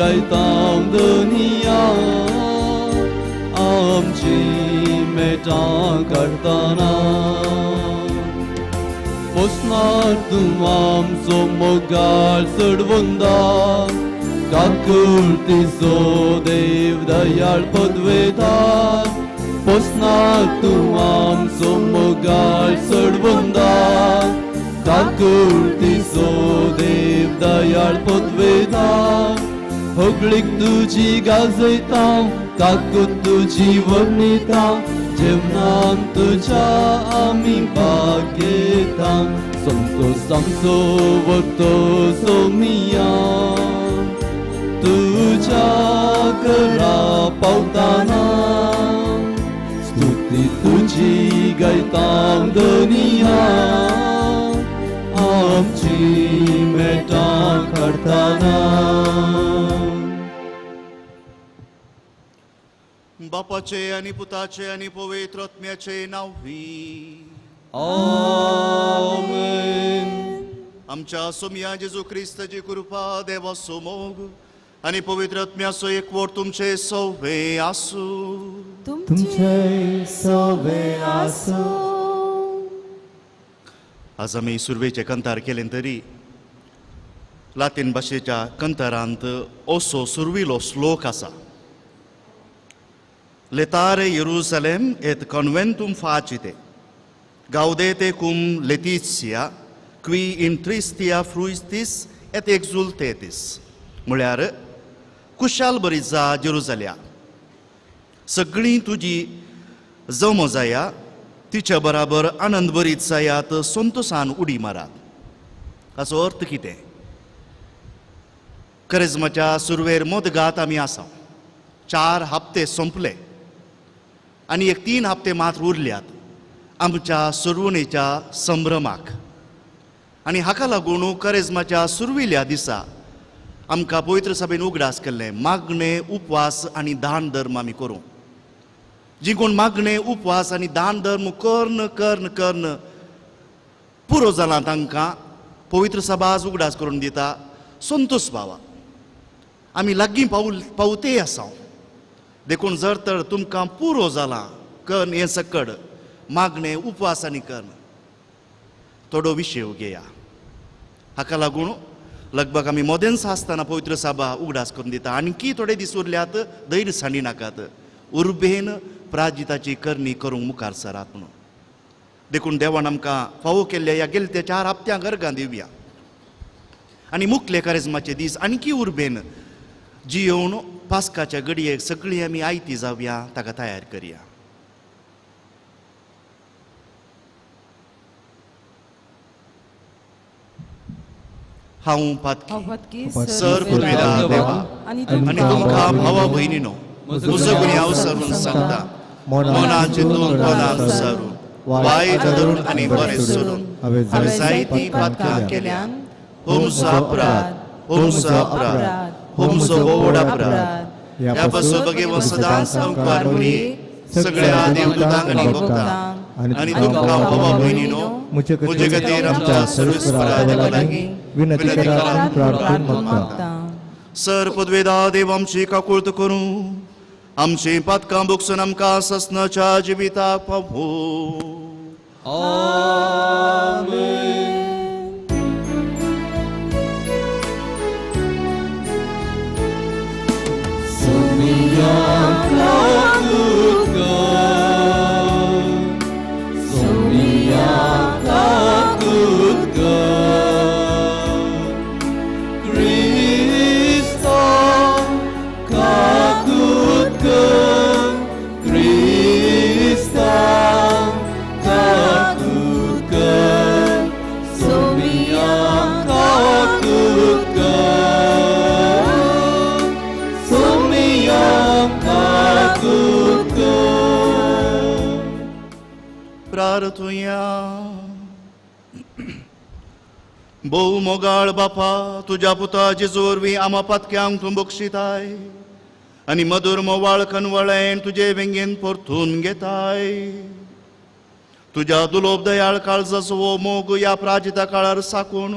गायता धनिया आमची मेटां काडटना पोसनार तूं आमचो मोगाळ चडवंदा काकुळतीचो देव दयाळ पदवेता पोसनार तूं आमचो मोगाळ चडवंदा काकुळतीचो देव दयाळ पदवेता होगळीक तुजी गाजयता काकूत तुजी वर्णिता जेवणान तुज्या आमी भाग घेता संतोष आमचो वतो सोमिया तुज्या घरा पावताना स्तुती तुजी गायता धनिया आमची मेटां काडटना. बापाचे आनी पुताचे आनी पवित्र आत्म्याचे नांवी. आमेन. आमच्या सोमया जेजू क्रिस्ताची कृपा, देवाचो मोग आनी पवित्र आत्म्याचो एकवट तुमचे सवे आसूं. तुमचे सवे आसूं. आज आमी सुरवेचे कंतार केलें तरी लातीन भाशेच्या कंतारांत असो सुरविलो श्लोक आसा. Letare Jerusalem et conventum facite, gaudete cum Letitia, qui in tristia fruistis et exultetis. म्हळ्यार कुशाल बरी जा जेरुजाल्या, सगळीं तुजी जमो जाया, तिच्या बराबर आनंद बरीत जायात, संतोसान उडी मारात. हाचो अर्थ कितें? करेजमाच्या सुरवेर मदगात आमी आसा. 4 हप्ते सोंपले आनी एक 3 हप्ते मात्र उरल्यात आमच्या सुरवणेच्या संभ्रमाक. आनी हाका लागून करेजमाच्या सुरविल्या दिसा आमकां पवित्र सभेन उगडास केल्लें मागणें, उपवास आनी दान धर्म आमी करूं. जी कोण मागणें, उपवास आनी दान धर्म कर्न कर्न कर्न पुरो जालां तांकां पवित्र सभा आज उगडास करून दिता संतोष भावा. आमी लागीं पावते आसा. देखून जर तर तुमकां पुरो जालां कर्न हें सकड मागणें, उपवास आनी कर्न थोडो विशय घेया. हाका लागून लगभग आमी मोदेंच आसतना पवित्र सभा उगडास करून दिता. आणकी थोडे दीस उरल्यात, धैर्य सांडी नाकात, उर्बेन प्राजिताची करणी करूंक मुखार सरात म्हणून. देखून देवान आमकां फावो केल्ल्या ह्या गेले त्या 4 हप्त्यांक अर्गां दिवया आनी मुखले करेजमाचे दीस आणकी उर्बेन जियोवन पास्काच्या घडयेक सगळीं आमी आयती जावया, ताका तयार करया. हांव पातकी सर पुर्विदा देवा आनी तुमकां भावा भयणीनो म्हजो गुन्यांव सरून सांगता, मना चिंतून मनान सरून वायट धरून आनी बरें सोडून हांवें जायतीं पातकां केल्यान. होमसो अपराध, होमसो अपराध, होमसो भोवड अपराध. ह्या पासून बगेवन सदांच अंकार मुरी सगळ्या देवदूतांक आनी भक्तांक आनी तुमकां भावा भयणीनो म्हजे खातीर आमच्या सर्वेस्परा देवा लागीं विनंती करात प्रार्थना मागता. सर पदवेदा देव आमची काकुळत करूं, आमची पातकां भोगसून आमकां ससनाच्या जिविताक पावो. आमेन. सोमिया काकुळत कर, सोमिया काकुळत कर, क्रिस्ता काकुळत कर, क्रिस्ता काकुळत कर, सोमिया काकुळत कर, सोमिया काकुळत कर. प्रार्थुया. भोव मोगाळ बापा, तुज्या पुता जेजू वरवीं आमा पातक्यांक तूं बक्षिताय आनी मधुर मोवाळ कनवळेन तुजे वेंगेन परतून घेताय. तुज्या दुलोब दयाळ काळजाचो हो मोग ह्या प्राजिता काळार साकून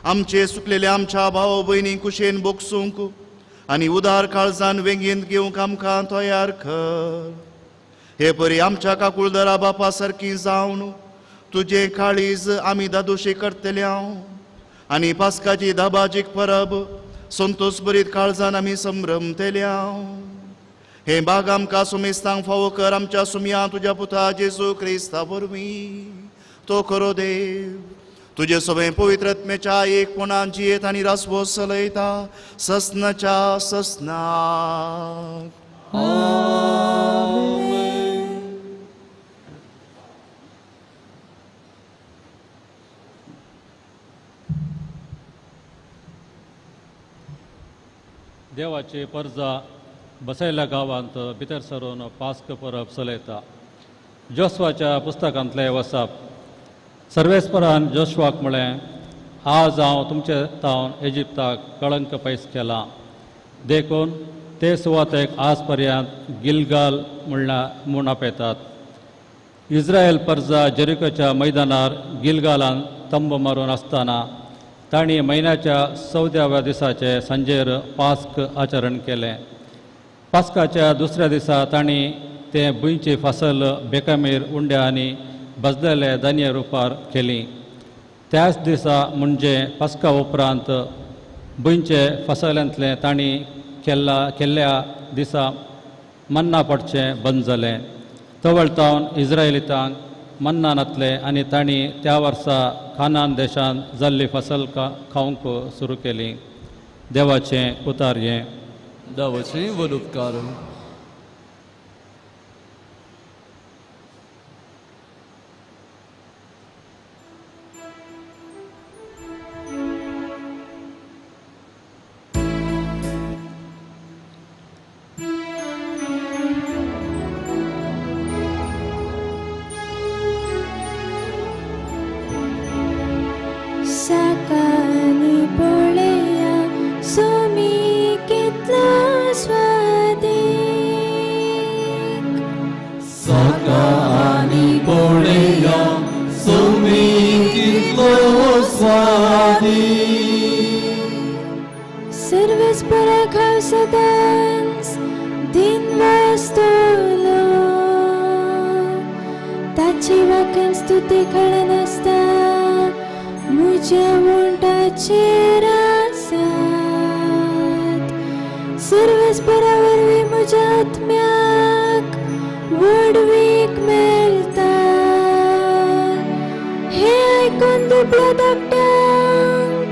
आमचे सुकलेले आमच्या भाव भयणी कुशेन बोगसूंक आनी उदार काळजान वेंगेंत घेवंक आमकां तयार कर. हे परी आमच्या काकुळदरा बापा सारकी जावन तुजें काळीज आमी दादोशी करतले हांव आनी पास्काची दाबाजीक परब संतोष बरीत काळजान आमी संभ्रमतले हांव. हे बाग आमकां सुमेस्तांक फावो कर आमच्या सुमया तुज्या पुता जेजू क्रिस्ता वरवीं. तो खरो देव तुजे सगळें पवित्र आत्म्याच्या एकपणान जियेत आनी रासवो चलयता ससनाच्या ससनाक. देवाची परजा बसयल्या गांवांत भितर सरून पास्क परब चलयता. जोस्वाच्या पुस्तकांतलें वसाप. सर्वेस्परान जोशवाक म्हळें, आज हांव तुमचे तावन इजिप्ताक कळंक पयस केला, देखून ते सुवातेक आज पर्यंत गिलगाल म्हूण आपयतात. इस्रायल परजा जेरिकोच्या मैदानार गिलगालान तंब मारून आसतना तांणी म्हयन्याच्या 14व्या दिसाचे सांजेर पास्क आचरण केलें. पास्काच्या दुसऱ्या दिसा तांणी ते भुंयची फसल बेकामीर उंड्या आनी बजलेले धान्य रुपार केली. त्याच दिसा म्हणजे पास्का उपरांत भुंयचे फसल्यांतलें तांणी केल्ल्या दिसा मन्ना पडचें बंद जालें. तवळतावन इस्रायलितांक मन्ना नातलें आनी तांणी त्या वर्सा खानान देशांत जाल्ली फसल खावंक सुरू केली. देवाचें उतार हें. देवाचें व्हड उपकार. साकानी पळया सुमी कितलो स्वादीक. साकानी पळया सुमी कितलो स्वादीक. सर्वेस्पराक हांव सदांच दिन वाचतलो, ताची वाक्यान स्तुती कळनासता म्हज्या वण्टाचेर आसात. सर्वेस्परा वरवीं म्हज्या आत्म्याक व्हडवीक मेळटा. हें आयकून दुबळ्या धाकट्यांक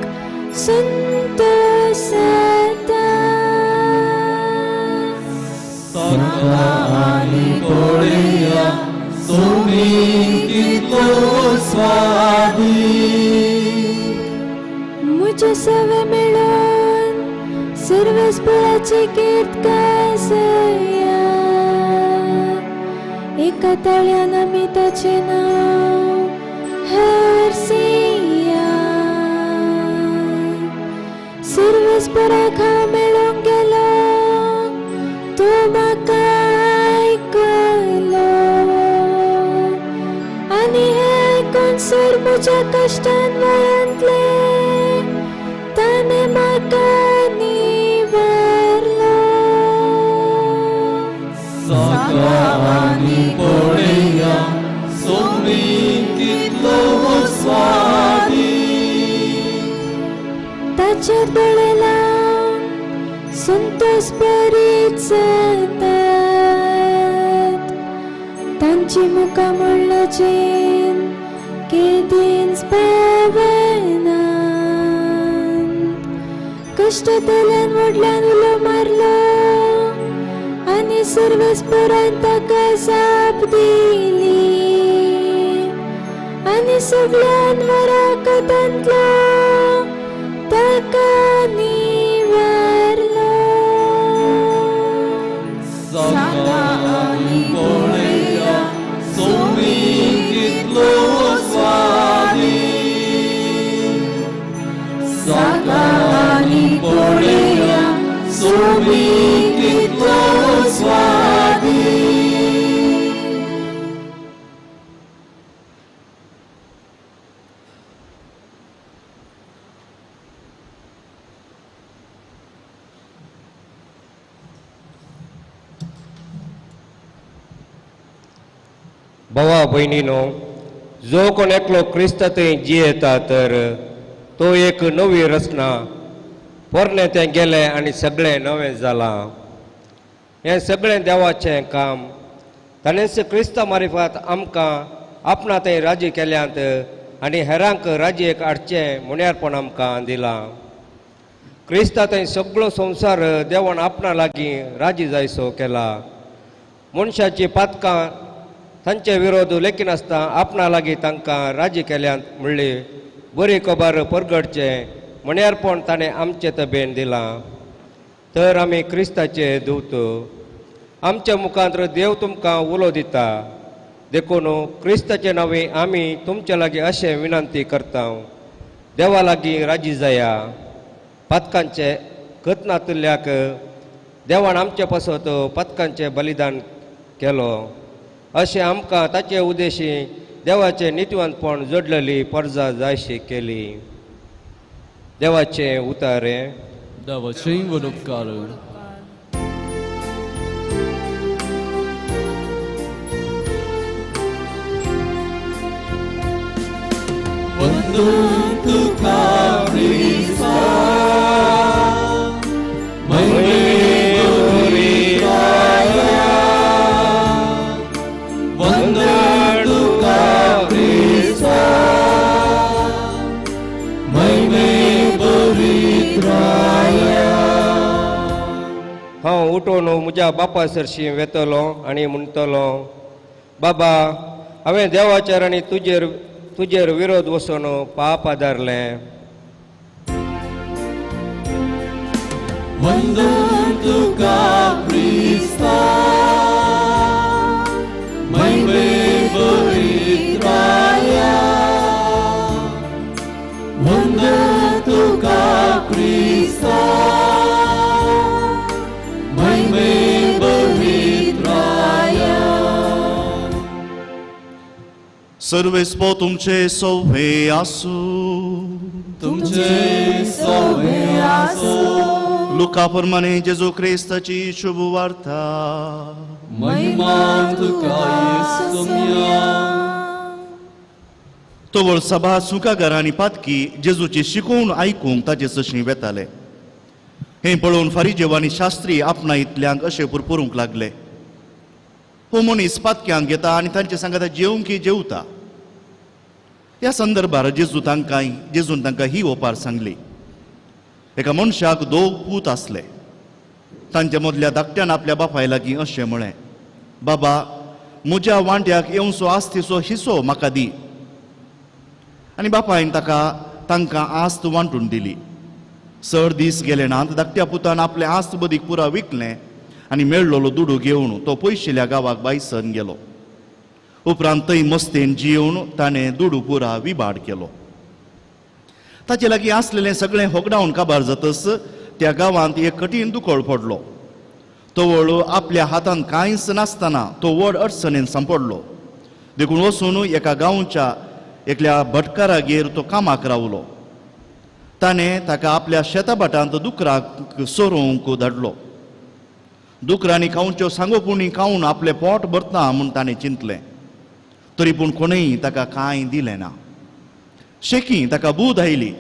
संतोश जाता. साकानी पळया सुमी कितलो स्वादीक. म्हजें सवें मेळून सर्वेस्पराची कीर्त गाजया. एका ताळ्यान आमी ताचें नांव हरसिया. सर्वेस्पराक हांव मेळूंक गेलो, तो म्हाका आयकलो आनी हें आयकून सर म्हज्या कश्टान वयांतले ताणें म्हाका निवारलो. साकानी पळया सुमी कितलो स्वादीक. ताचेर दोळे लावन संतोष बरीत जातात. तांची मुखां म्हणल्याचेन केदींच पावना. कश्टांतल्यान व्हडल्यान उलो मारलो आनी सर्वेस्परान ताका जाप दिली आनी सगळ्यान वराकतांतलो ताका निवारलो. साकानी पळया सुमी कितलो स्वादीक. साकानी पळया सुमी कितलो स्वादीक. भावा भयणीनो, जो कोण एकलो क्रिस्ता थंय जियेता तर तो एक नवी रचना, पोरणें तें गेलें आनी सगळें नवें जालां. हें सगळें देवाचें काम. ताणेंच क्रिस्ता मारिफात आमकां आपणा थंय राजी केल्यांत आनी हेरांक राजयेक हाडचें मुण्यारपण आमकां दिलां. क्रिस्ता थंय सगळो संवसार देवान आपणा लागीं राजी जायसो केला. मनशाची पातकां तांचे विरोध लेखिनासतना आपणा लागीं तांकां राजी केल्यांत म्हणली बरी खबर परगटचें म्हणयारपण ताणें आमचे तबेन दिलां. तर आमी क्रिस्ताचे दूत. आमच्या मुखांत देव तुमकां उलो दिता. देखून क्रिस्ताचे नांवे आमी तुमचे लागीं अशें विनंती करता, देवा लागीं राजी जाया. पातकांचे गत नातुल्ल्याक देवान आमचे पासत पातकांचें बलिदान केलो. अशें आमकां ताचे उद्देशी देवाचें नितीवंतपण जोडलेली परजा जायशी केली. देवाचें उतारें. देवाचें उपकार. वंदन तुका क्रिस्ता, वंदन तुका क्रिस्ता, महिमे पवित्राया. हांव उठून म्हज्या बापा सरशी वेतलो आनी म्हणटलो, बाबा, हांवें देवाचेर आनी तुजेर विरोध वचून पाप आदारलें. वंदन तुका क्रिस्ता, महिमे पवित्राया. वंदन तुका क्रिस्ता, महिमे पवित्राया. सर्वेस्पो तुमचे सोवे आसूं. तुमचे सोवे आसूं. लुका प्रमाणे जेजू क्रिस्ताची शुभ वार्ता. महिमा तुका येसुम्या. तवळ सभा सुकागर आनी पातकी जेजूची शिकोवन आयकूंक ताचे सशीं वेताले. हें पळोवन फारीजेव आनी शास्त्री आपणा इतल्यांक अशें पुरपुरूंक लागले, हो मनीस पातक्यांक घेता आनी तांचे सांगता जेवंक की जेवता. ह्या संदर्भार जेजून तांकां ही ओपार सांगली. एका मनशाक दोग पूत आसले. तांच्या मदल्या धाकट्यान आपल्या बापाय लागीं अशें म्हळें, बाबा, म्हज्या वांट्याक येवचो आस्तीचो हिसो म्हाका दी. आनी बापायन तांकां आस्त वांटून दिली. चड दीस गेले नात, धाकट्या पुतान आपलें आस्त बदीक पुरा विकलें आनी मेळ्ळोलो दुडू घेवन तो पयशिल्ल्या गांवाक बायसन गेलो. उपरांत थंय मस्तेन जियेवन ताणें दुडू पुरा विबाड केलो. ताचे लागीं आसलेलें सगळें होगडावन काबार जातच त्या गांवांत एक कठीण दुकळ पडलो. तवळ आपल्या हातांत कांयच नासतना तो व्हड अडचणेन सांपडलो. देखून वचून एका गांवच्या एकल्या भटकारागेर तो कामाक रावलो. ताणें ताका आपल्या शेताभाटांत दुकराक सोरोवंक धाडलो. दुकरांनी खावच्यो सांगो पुणी खावन आपलें पोट भरता म्हूण ताणें चिंतलें. तरी पूण कोणूय ताका कांय दिलें ना. शेकी ताका बूद आयली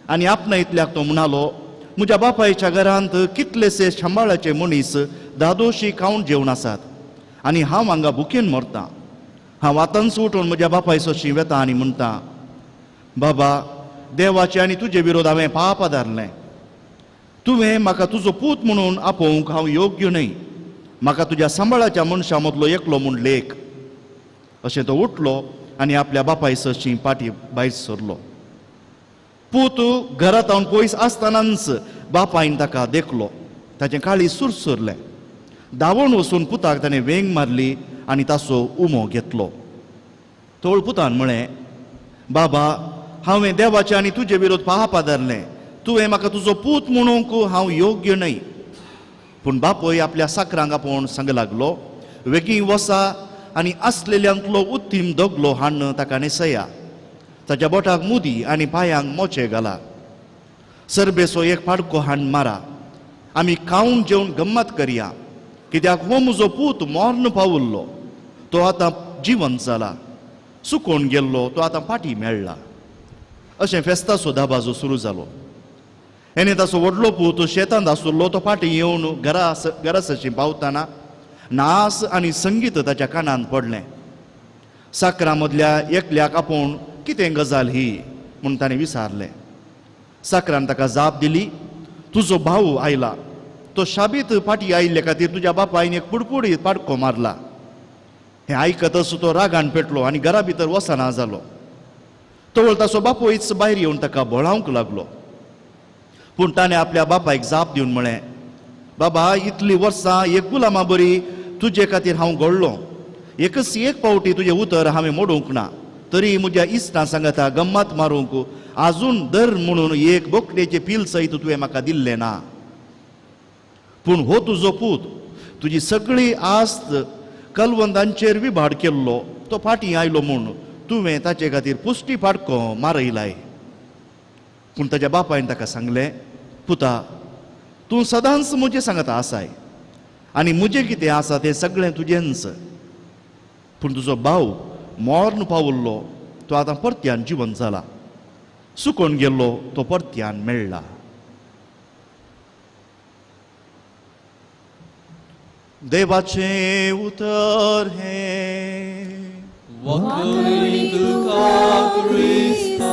आनी आपणा इतल्याक तो म्हणालो, म्हज्या बापायच्या घरांत कितलेशे सांबाळाचे मनीस दादोशी खावन जेवण आसात आनी हांव हांगा भुकेन मरतां. हांव आतांच उठून म्हज्या बापाय सोशी वेता आनी म्हणटा, बाबा, देवाचे आनी तुजे विरोध हांवें पाप आदारलें. तुवें म्हाका तुजो पूत म्हणून आपोवंक हांव योग्य न्हय. म्हाका तुज्या सांबाळाच्या मनशां मदलो एकलो म्हूण लेख. अशें तो उठलो आनी आपल्या बापाय सरशी पाटी भायर सरलो. पूत घरांत हांव पयस आसतनाच बापायन ताका देखलो. ताचें काळीज सुरसुरलें. धांवून वचून पुताक ताणें वेंग मारली आनी ताचो उमो घेतलो. तोळ पुतान म्हळें, बाबा, हांवें देवाचे आनी तुजे विरोध पाप आदारलें. तुवें म्हाका तुजो पूत म्हणूंक हांव योग्य न्हय. पूण बापूय आपल्या साकरांक आपोवन सांग लागलो, वेगीं वसा आनी आसलेल्यांतलो उत्तीम दगलो हाडून ताका न्हेसया. ताच्या बोटाक मुदी आनी पांयांक मोचे घाला. सरबेचो एक पाडको हाड मारा. आमी खावन जेवन गम्मत करया. कित्याक हो म्हजो पूत मर्ण पावुल्लो, तो आतां जिवंत जाला, सुकोवन गेल्लो तो आतां फाटीं मेळ्ळा. अशें फेस्ताचो दबाजो सुरू जालो. आनी ताचो व्हडलो पूत शेतांत आसुल्लो तो फाटीं येवन घरा घरासशी पावतना नाच आनी संगीत ताच्या कानांत पडलें. साकरां मदल्या एकल्याक आपोवन कितें गजाल ही म्हूण ताणें विचारलें. साकरान ताका जाप दिली, तुजो भाव आयला, तो शाबीत फाटीं आयिल्ले खातीर तुज्या बापायन एक पुडपुडीत पाडको मारला. हें आयकतच तो रागान पेटलो आनी घरा भितर वचना जालो. तवळ ताचो बापूयच भायर येवन ताका बळावंक लागलो. पूण ताणें आपल्या बापायक जाप दिवन म्हळें, बाबा, इतलीं वर्सां एक गुलामा बरी तुजे खातीर हांव घडलो, एकच एक फावटी तुजें उतर हांवें मोडूंक ना, तरी म्हज्या इश्टां सांगता गम्मात मारूंक आजून दर म्हणून एक बोकडेचें पील सयत तुवें म्हाका दिल्लें ना. पूण हो तुजो पूत तुजी सगळी आस्त कलवंदांचेर विभाड केल्लो, तो फाटीं आयलो म्हूण तुवें ताचे खातीर पुश्टी पाडको मारयलाय. पूण ताच्या बापायन ताका सांगलें, पुता, तूं सदांच म्हजें सांगता आसाय आनी म्हजें कितें आसा तें सगळें तुजेंच. पूण तुजो भाव मर्ण पावल्लो तो आतां परत्यान जिवंत जाला, सुकोवन गेल्लो तो परत्यान मेळ्ळा. देवाचें उतर हें. वाकणी तुका क्रिस्ता.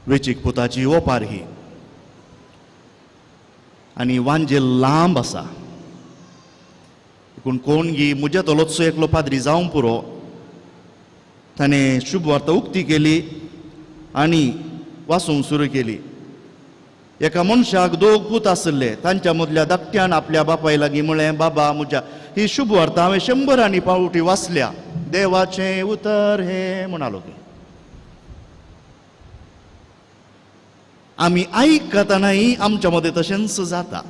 वेचीक पुताची ओपार ही आनी वांजेल लांब आसा. पूण कोण गी म्हज्या तलोचो एकलो पाद्री जावंक पुरो, ताणें शुभवार्ता उक्ती केली आनी वाचूंक सुरू केली. एका मनशाक दोग पूत आशिल्ले. तांच्या मदल्या धाकट्यान आपल्या बापाय लागीं म्हळें, बाबा, म्हज्या ही शुभवार्ता हांवें शंबरांनी पावटी वाचल्या, देवाचें उतर हें म्हणालो. की आमी आयकतनाय आमच्या मदें तशेंच जाता.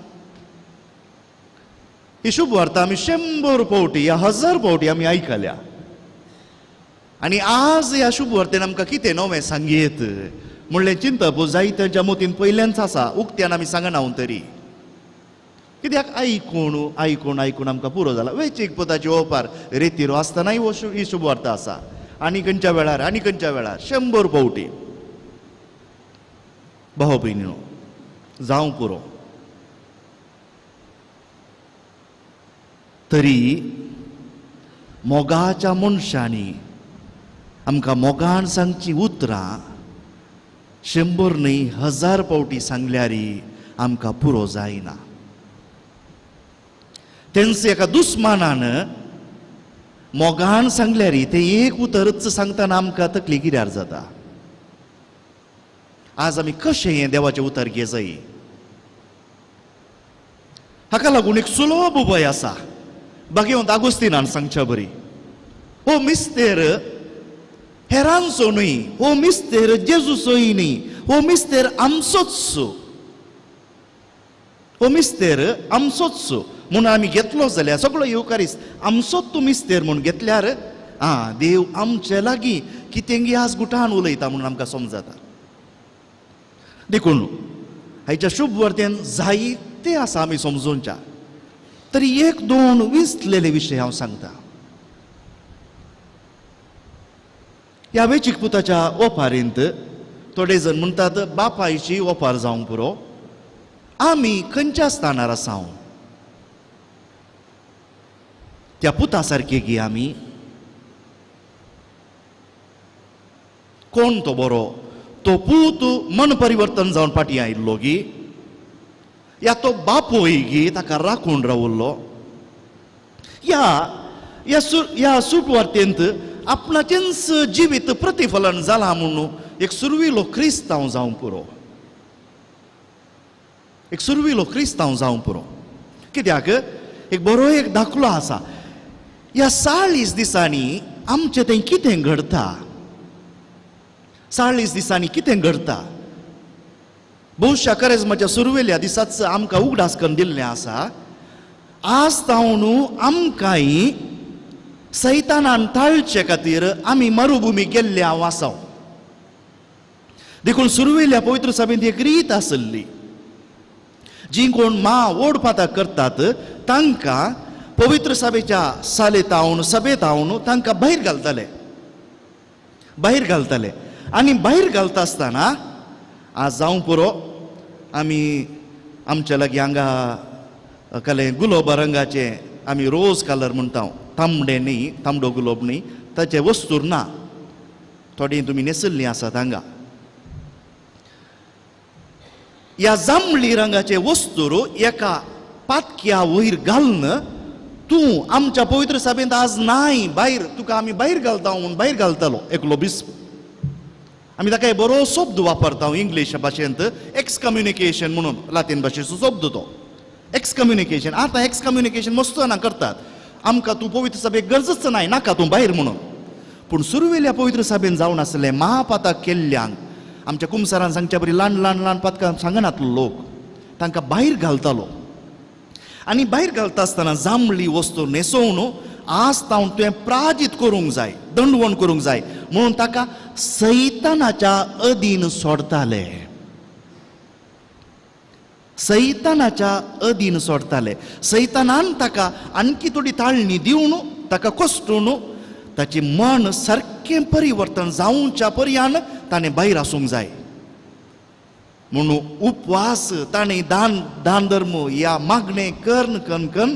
ही शुभवार्ता आमी 100 फावटी या 1000 फावटी आमी आयकल्या आनी आज ह्या शुभवार्तेन आमकां कितें नवें सांगयेत म्हणलें चिंतप जायत्यांच्या मतीन पयल्यानच आसा, उक्त्यान आमी सांगना तरी. कित्याक आयकून आयकून आयकून आमकां पुरो जाला. वेचीक पुताची ओपार रेतिरो आसतनाय हो ही शुभवार्ता आसा आनी खंयच्या वेळार आनी खंयच्या वेळार 100 फावटी. भाव भयणीनो, जावं पुरो. तरी मोगाच्या मनशांनी आमकां मोगान सांगची उतरां 100 न्हय 1000 फावटी सांगल्यार आमकां पुरो जायना. तेंच एका दुस्मानान मोगान सांगल्यार तें एक उतरच सांगतना आमकां तकली गिऱ्यार जाता. आज आमी कशें हें देवाचें उतर घेजाय? हाका लागून एक सुलभ उपाय आसा. भाग्यवंत आगोस्तिनान सांगच्या बरी, हो मिस्तेर हेरांचो न्हय, हो मिस्तेर जेजूचोय न्हय, हो मिस्तेर आमचोच, हो मिस्तेर आमचोच म्हूण आमी घेतलो जाल्यार सगळो येवकारीस्त आमचोच तूं मिस्तेर म्हूण घेतल्यार आं देव आमचे लागीं कितेंगी आज गुटान उलयता म्हणून आमकां समजता. देखून हाच्या शुभ वार्तेन जायते आसा आमी समजोवच्या, तरी एक दोन विसलेले विशय हांव सांगता. ह्या वेचीक पुताच्या ओपारींत थोडे जण म्हणटात बापायची ओपार जावंक पुरो, आमी खंयच्या स्थानार आसा? त्या पुता सारके गी आमी? कोण तो बरो? तो पूत मन परिवर्तन जावन फाटीं आयिल्लो गी, या तो बापूय गी ताका राखून रावल्लो? ह्या ह्या सुटवार्तेंत आपणाचेंच जिवीत प्रतिफलन जालां म्हणून एक सुरविलो क्रिस्तांव जावंक पुरो, एक सुरविलो क्रिस्तांव जावंक पुरो. कित्याक एक बरो एक दाखलो आसा. ह्या 40 दिसांनी आमचें तें कितें घडता, 40 दिसांनी कितें घडता, बहुशा करेजमाच्या सुरवेल्या दिसाच आमकां उगडास करून दिल्लें आसा. आज तावन आमकांय सैतानान टाळचे खातीर आमी मरुभुमी गेल्ले हांव आसा. देखून सुरवेल्या पवित्र सभेंत एक रीत आसली, जी कोण मा ओड पातक करतात तांकां पवित्र सभेच्या सालेत हावन सभेत हावन तांकां भायर घालताले, भायर घालताले. आनी भायर घालता आसतना आज जावं पुरो आमी आमच्या लागीं हांगा कले गुलोबा रंगाचे आमी रोज कलर म्हणटा, तांबडे न्ही, तांबडो गुलोब न्ही, ताचे वस्तूर ना, थोडी तुमी न्हेसल्लीं आसात हांगा. ह्या जांबळी रंगाचे वस्तूर एका पातक्या वयर घालून तूं आमच्या पवित्र सभेंत आज नाय, भायर तुका आमी भायर घालता म्हूण भायर घालतालो एकलो बिस्प. आमी ताका एक बरो शब्द वापरता इंग्लीश भाशेंत, एक्सकम्युनिकेशन म्हणून, लातीन भाशेचो शब्द तो एक्सकम्युनिकेशन. आतां एक्सकम्युनिकेशन मस्त जाणां करतात, आमकां तूं पवित्र सभेक गरजच नाय, नाका तूं भायर म्हणून. पूण सुरवेल्या पवित्र सभेन जावन आसलें महापातक केल्ल्यांक आमच्या कुमसारान सांगच्या बरी ल्हान ल्हान ल्हान पातकां सांगनातलो लोक, तांकां भायर घालतालो. आनी भायर घालता आसतना जांबळी वस्तू न्हेसोवन आज तावन तुवें प्राजीत करूंक जाय, दंडवण करूंक जाय म्हणून ताका सैतानाच्या अधीन सोडताले, सैतानाच्या अधीन सोडताले. सैतानान ताका आणखी थोडी ताळणी दिवन ताका कश्टून ताचें मन सारकें परिवर्तन जावच्या पर्यान ताणें भायर आसूंक जाय म्हणून उपवास ताणें दान दान धर्म ह्या मागणें कर्ण कन कन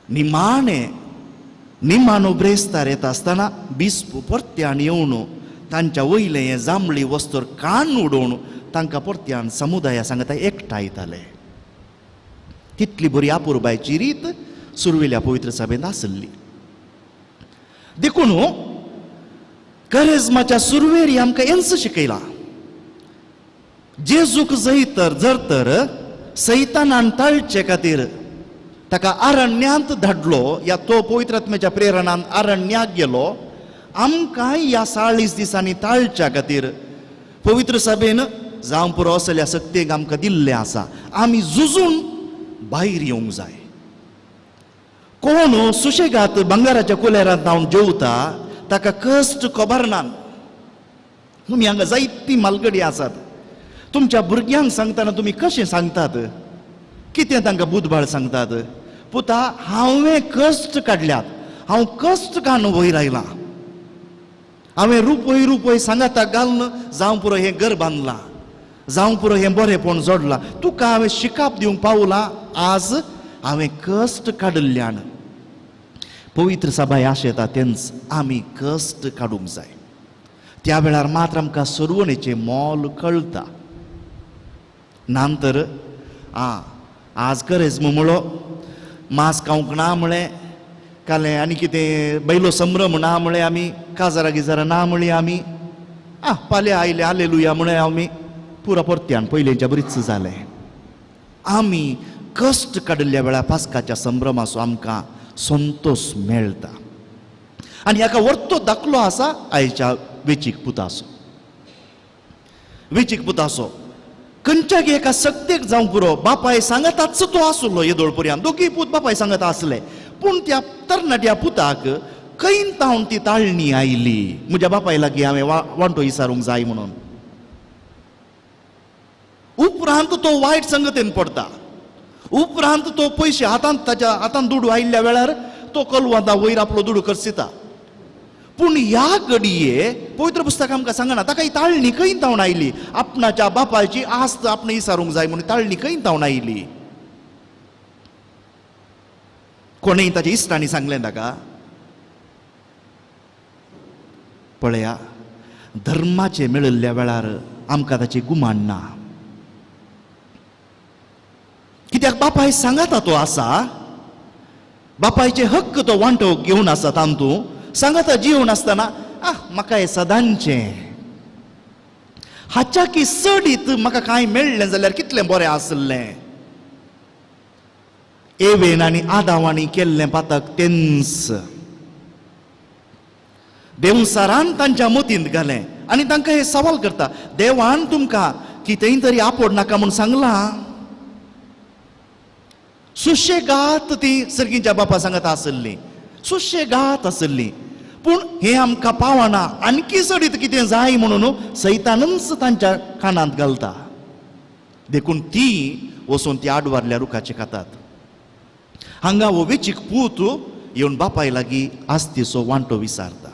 निमाणें निमाणो ब्रेस्तार येता आसतना बिस्प परत्यान येवन तांच्या वयलें हें जांबळी वस्तूर कान उडोवन तांकां परत्यान समुदाया सांगता एकठांयताले. तितली बरी आपुरबायची रीत सुरवेल्या पवित्र सभेंत आसली. देखून करेज्माच्या सुरवेर आमकां हेंच शिकयलां, जेजूक जय तर जर तर सैतानान टाळचे खातीर ताका अरण्यांत धाडलो, या तो पवित्र आत्म्याच्या प्रेरणान अरण्याक गेलो, आमकां ह्या 40 दिसांनी टाळच्या खातीर पवित्र सभेन जावं पुरो असल्या सक्तेक आमकां दिल्लें आसा, आमी झुजून भायर येवंक जाय. कोण सुशेगात भांगराच्या कुलेरांत धांवन जेवता ताका कश्ट खबर ना. तुमी हांगा जायती मालगडी आसात, तुमच्या भुरग्यांक सांगतना तुमी कशें सांगतात, कितें तांकां बुदबाळ सांगतात? पुता हांवें कश्ट काडल्यात, हांव कश्ट काडून वयर आयलां, हांवें रुपय रुपय सांगाता घालून जावं पुरो हें घर बांदलां, जावं पुरो हें बरेंपण जोडलां, तुका हांवें शिकाप दिवंक पावलां, आज हांवें कश्ट काडिल्ल्यान. पवित्र सभाय आशेता तेंच आमी कश्ट काडूंक जाय. त्या वेळार मात्र आमकां सरवणेचें मोल कळटा. नंतर आज करेज्म म्हळो, मांस खावंक ना म्हळें, कालें आनी कितें बैलो संभ्रम ना म्हळें, आमी काजारा गिजारां ना म्हळीं आमी, फाल्यां आयले हालेलुया म्हळें आमी, पुरा परत्यान पयलींच्या बरीच जालें. आमी कश्ट काडिल्ल्या वेळार पास्काच्या संभ्रमाचो आमकां संतोश मेळटा. आनी हाका वर्तो दाखलो आसा आयच्या वेचीक पुताचो. वेचीक पुताचो खंयच्याक एका सक्तेक जावंक पुरो, बापाय सांगताच तो आसलो येदोळ पर्यंत, दोगीय पूत बापाय सांगता आसले, पूण त्या तरणाट्या पुताक खंय तावन ती ताळणी आयली, म्हज्या बापाय लागीं हांवें वांटो इसारूंक जाय म्हणून. उपरांत तो वायट संगतेन पडटा, उपरांत तो पयशे हातांत ताच्या हातांत दुडू आयिल्ल्या वेळार तो कलवांता वयर आपलो दुडू खर्चिता. पूण ह्या घडये पवित्र पुस्तक आमकां सांगना ताका ही ताळणी खंय तावन आयली, आपणाच्या बापायची आस्त आपणें इसारूंक जाय म्हणून ताळणी खंय तावन आयली. कोणें ताच्या इश्टांनी सांगलें ताका, पळया धर्माचें मेळिल्ल्या वेळार आमकां ताची गुमान ना, कित्याक बापाय सांगाता तो आसा, बापायचे हक्क तो वांटो घेवन आसा तांतू सांगाता जिवन आसतना म्हाका हें सदांचें हाच्या की चडीत म्हाका कांय मेळ्ळें जाल्यार कितलें बरें आसलें. एवेन आनी आदावांनी केल्लें पातक तेंच देवसारान तांच्या मतींत घालें आनी तांकां हें सवाल करता, देवान तुमकां कितेंय तरी आपोड नाका म्हूण सांगलां. सुशेगात ती सर्गींच्या बापा सांगता आसली, सुशेगात आसली, पूण हें आमकां पावना, आणखी चडीत कितें जाय म्हणून सैतानच तांच्या कानांत घालता. देखून ती वचून ती आडवारल्या रुखाचे खातात. हांगा हो वेचीक पूत येवन बापाय लागीं आस्तीचो वांटो विचारता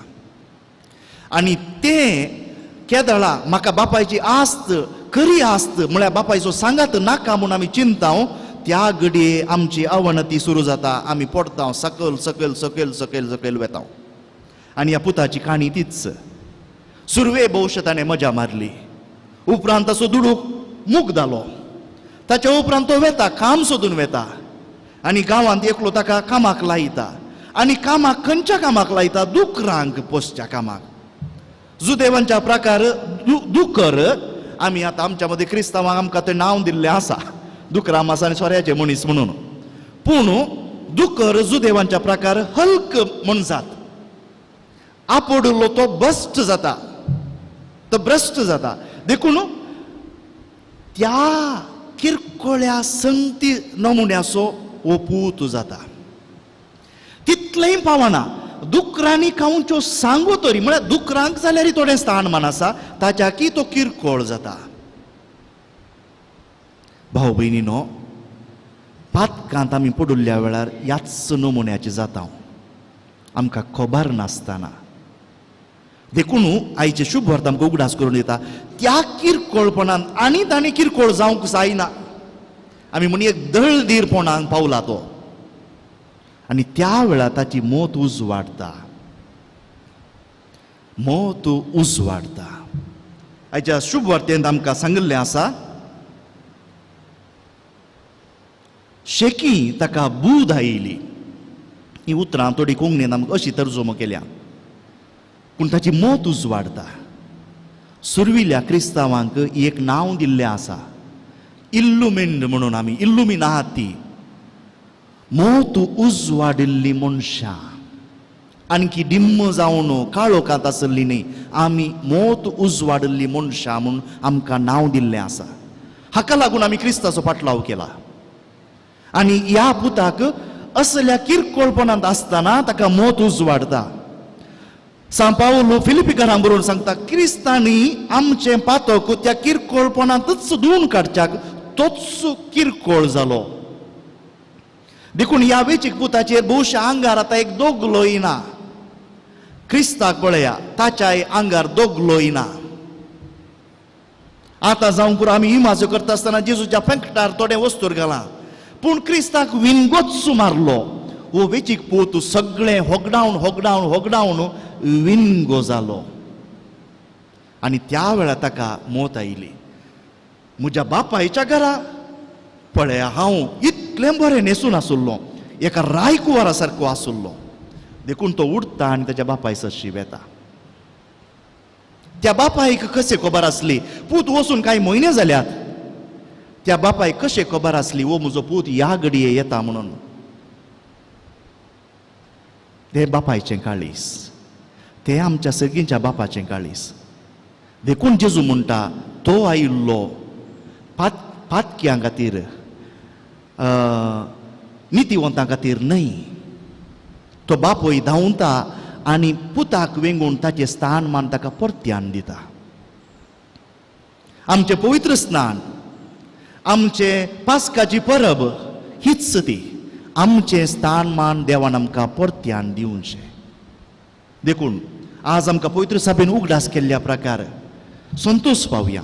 आनी तें केदळा म्हाका बापायची आस्त खरी आस्त म्हळ्यार बापायचो सांगात नाका म्हूण आमी चिंता, त्या घडये आमची अवनती सुरू जाता, आमी पडता, सकयल सकयल सकयल सकयल सकयल वेता. आनी ह्या पुताची काणी तीच. सुरवे भोवशे ताणें मजा मारली, उपरांत ताचो दुडू मूग जालो, ताच्या उपरांत तो वेता काम सोदून वेता आनी गांवांत एकलो ताका कामाक लायता आनी कामाक खंयच्या कामाक लायता, दुकरांक पोसच्या कामाक. जुदेवांच्या प्रकार दुकर, आमी आतां आमच्या मदीं क्रिस्तांवांक आमकां तें नांव दिल्लें आसा, दुकरां आसा आनी सोऱ्याचे मनीस म्हणून. पूण दुकर जुदेवांच्या प्रकार हल्क म्हण जात, आपोडिल्लो तो भ्रश्ट जाता, तो भ्रश्ट जाता. देखून त्या किरकोळ्या संगती नमुन्याचो हो पूत जाता. तितलेंय पावना, दुकरांनी खावच्यो सांगो तरी म्हळ्यार दुकरांक जाल्यार थोडें स्थान मान आसा, ताच्याकी तो किरकोळ जाता. भाव भयणीनो, पातकांत आमी पडिल्ल्या वेळार ह्याच नमुन्याची जाता, आमकां खबर नासतना. देखून आयचे शुभ वार्ता आमकां उगडास करून दिता, त्या किरकोळपणान आनी ताणें किरकोळ जावंक जायना, आमी म्हण एक दळदीरपणान पावला तो, आनी त्या वेळार ताची मोत उजवाडटा, मोत उजवाडटा. आयच्या शुभ वार्तेंत आमकां सांगिल्लें आसा, शेकी ताका बूद आयली. ही उतरां थोडी कोंकणीन आमकां अशी तर्जुमो केल्या, पूण ताची मोत उजवाडटा. सुरविल्या क्रिस्तांवांक एक नांव दिल्लें आसा, इल्लुमिन्ड म्हणून, आमी इल्लुमिनाती, मोत उजवाडिल्ली मनशां, आणखी डिम्म जावन काळोखांत आसली न्ही, आमी मोत उजवाडिल्ली मनशां म्हूण आमकां नांव दिल्लें आसा. हाका लागून आमी क्रिस्ताचो पाटलाव केला. आनी ह्या पुताक असल्या किरकोळपणांत आसतना ताका मोत उजवाडटा. सांव पावलो फिलिपीकारांक बरोवन सांगता, क्रिस्तांनी आमचें पातक त्या किरकोळपणांतच धुवन काडच्याक तोच किरकोळ जालो. देखून ह्या वेचीक पुताचेर भोवशा आंगार आतां एक दोगलो येना. क्रिस्ताक पळया, ताच्याय आंगार दोगलो येना. आतां जावंक पुरो आमी इमाजो करता आसतना जेजूच्या फेंकटार थोडें वस्तूर घालां, पूण क्रिस्ताक विनगोच मारलो. हो वेचीक पूत सगळें होगडावन होगडावन होगडावन विनगो जालो आनी त्या वेळार ताका मोत आयली. म्हज्या बापायच्या घरा पळया हांव इतलें बरें न्हेसून आसुल्लो, एका रायकुवारा सारको आसुल्लो. देखून तो उठता आनी ताच्या बापाय सरशी वेता. त्या बापायक कशें खबर आसली, पूत वचून कांय म्हयने जाल्यात, त्या बापायक कशें खबर आसली हो म्हजो पूत ह्या घडये येता म्हणून. तें बापायचें काळीस, तें आमच्या सगळींच्या बापाचें काळीस. देखून जेजू म्हणटा, तो आयिल्लो पातक्यां खातीर, नितीवंतां खातीर न्हय. तो बापूय धांवता आनी पुताक वेंगून ताचें स्थान मान ताका परत्यान दिता. आमचें पवित्र स्नान, आमचें पास्काची परब हीच ती, आमचें स्थान मान देवान आमकां परत्यान दिवचें. देखून आज आमकां पवित्र सभेन उगडास केल्ल्या प्रकार संतोश पावया.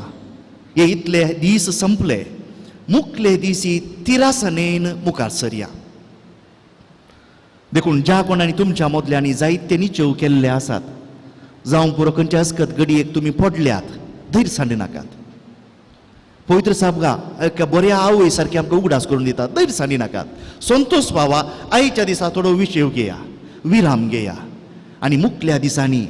हे इतले दीस संपले, मुखले दीस तिरासनेन मुखार सरया. देखून ज्या कोणांनी तुमच्या मदल्यांनी जायते निचेव केल्ले आसात, जावं पुरो खंयच्या अस्कत घडयेक तुमी पडल्यात, धैर्य सांडी नाकात. पवित्र साबगा एका बऱ्या आवय सारकी आमकां उगडास करून दिता, धैर्य सांडी नाकात, संतोश पावा. आयच्या दिसा थोडो विशेव घेया, विराम घेया आनी मुखल्या दिसांनी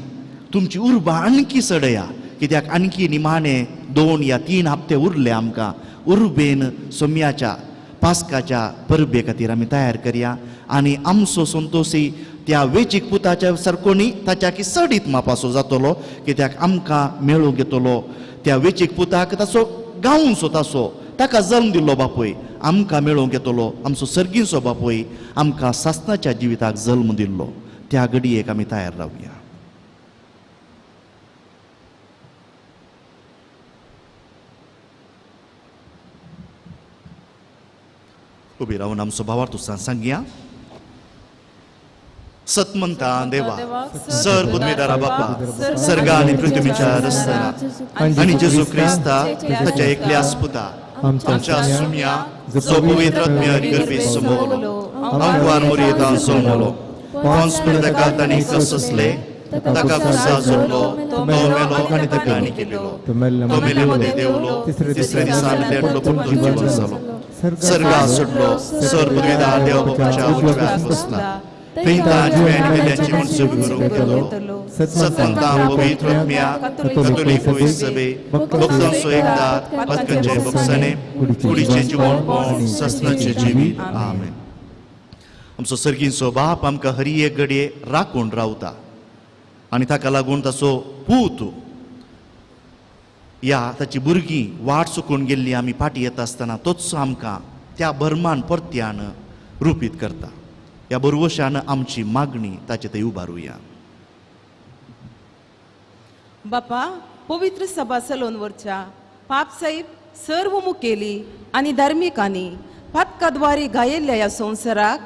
तुमची उर्बा आणखी चडया. कित्याक आणखी निमाणे 2 या 3 हप्ते उरले आमकां. उर्बेन सोम्याच्या पास्काच्या परबे खातीर आमी तयार करया आनी आमचो संतोशी त्या वेचीक पुताच्या सारको न्ही, ताच्या की चडीत मापासो जातलो. कित्याक आमकां मेळूंक येतलो त्या वेचीक पुताक ताचो गांवचो ताचो ताका जल्म दिल्लो बापूय आमकां मेळोवंक येतलो. आमचो सर्गीचो बापूय आमकां सासणाच्या जिविताक जल्म दिल्लो, त्या घडयेक आमी तयार रावया. उबी रावन आमचो भावार्थ सांगया. सतमंता देवा, सर पदवीदारा बापा, सर्गा आनी पृथ्वीच्या रस्त्या आनी जेजू क्रिस्ता ताच्या एकल्या पुता आमच्या सुम्या जो पवित्र आत्म्यान गर्भी समोवलो, आमकां मोरयेतां सोमलो, पोंस ताका तांणी कससले, ताका कुसा जोडलो, तो मेलो आनी ताका आनी केलो, तो मेले मदें देंवलो, तिसऱ्या दिसा लेटलो पुनर्जीवन जीवन जालो, सर्गा सोडलो, सर पदवीदार देवा बापाच्या उजव्याक बसला, थंय जिव्यान मेल्यांची मनसुबी करूंक गेलो. सतमंता पवित्र आत्म्या, कथोलीक पवित्र सभे, भक्तांचो एकदार, पातकांचे बक्षणे, कुडीचें जिवनपण, ससनाचें जिवीत. आमेन. आमचो सर्गींचो बाप आमकां हरी एक घडये राखून रावता आनी ताका लागून ताचो पूत या ताची भुरगीं वाट चुकून गेल्ली आमी फाटीं येता आसतना तोच आमकां त्या भरमान परत्यान रुपीत करता. ह्या बरवशान आमची मागणी ताचे थंय उबारुया. बापा, पवित्र सभा सलोन वरच्या पापसाहेब सर्व मुखेली आनी धार्मिकांनी पातकाद्वारे गायिल्ल्या ह्या संवसाराक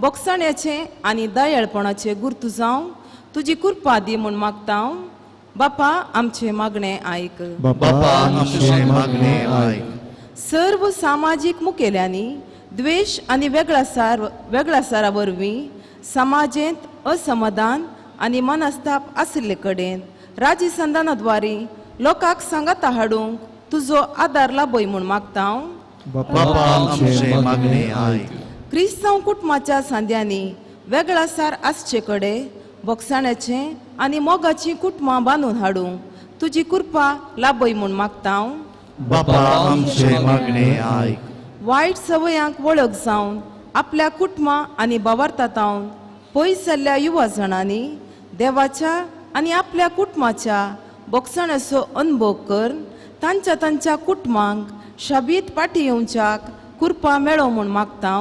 बोगसाण्याचें आनी दयाळपणाचें गुर्तू जावं तुजी कृपा दी म्हूण मागता. बापा, आमचें मागणें आयक. बापा, आमचें मागणें आयक. सर्व सामाजीक मुखेल्यांनी द्वेश आनी वेगळासारा वरवीं समाजेंत असमाधान आनी मनस्ताप आशिल्ले कडेन राजसंधानाद्वारे लोकांक सांगाता हाडूंक तुजो आदार लाभय म्हूण मागता. बापा, आमचें मागणें आयक. क्रिस्तांव कुटुंबाच्या सांद्यांनी वेगळासार आसचे कडेन बोगसाण्याचें आनी मोगाचीं कुटुंबां बांदून हाडूंक तुजी कृपा लाभय म्हूण मागता. बापा, आमचें मागणें आयक. वायट सवयांक वळख जावन आपल्या कुटुंबां आनी बावार्थातावन पयस जाल्ल्या युवा जाणांनी देवाच्या आनी आपल्या कुटुंबाच्या बोगसाण्याचो अनुभव करून तांच्या तांच्या कुटुंबांक शाबीत पाटी येवच्याक कृपा मेळो म्हूण मागता.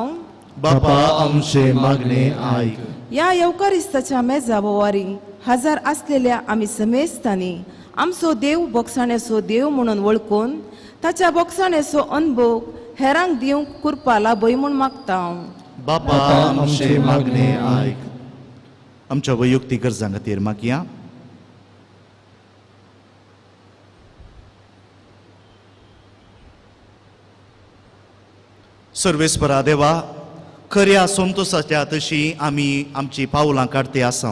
बापा, आमचें मागणें आयक. ह्या येवकारिस्ताच्या मेजा बोवारी हजर आसलेल्या आमी समेस्तांनी आमचो देव बोगसाण्याचो देव म्हणून वळखून ताच्या बोगसाण्याचो अनुभव हेरांक दिवंक कृपा लाभय म्हूण मागता. बापा, आमचें मागणें आयक. आमच्या वैयक्तीक गरजां खातीर मागया. सर्वेस्परा देवा, खऱ्या संतोसाच्या तशी आमी आमची पावलां काडते आसा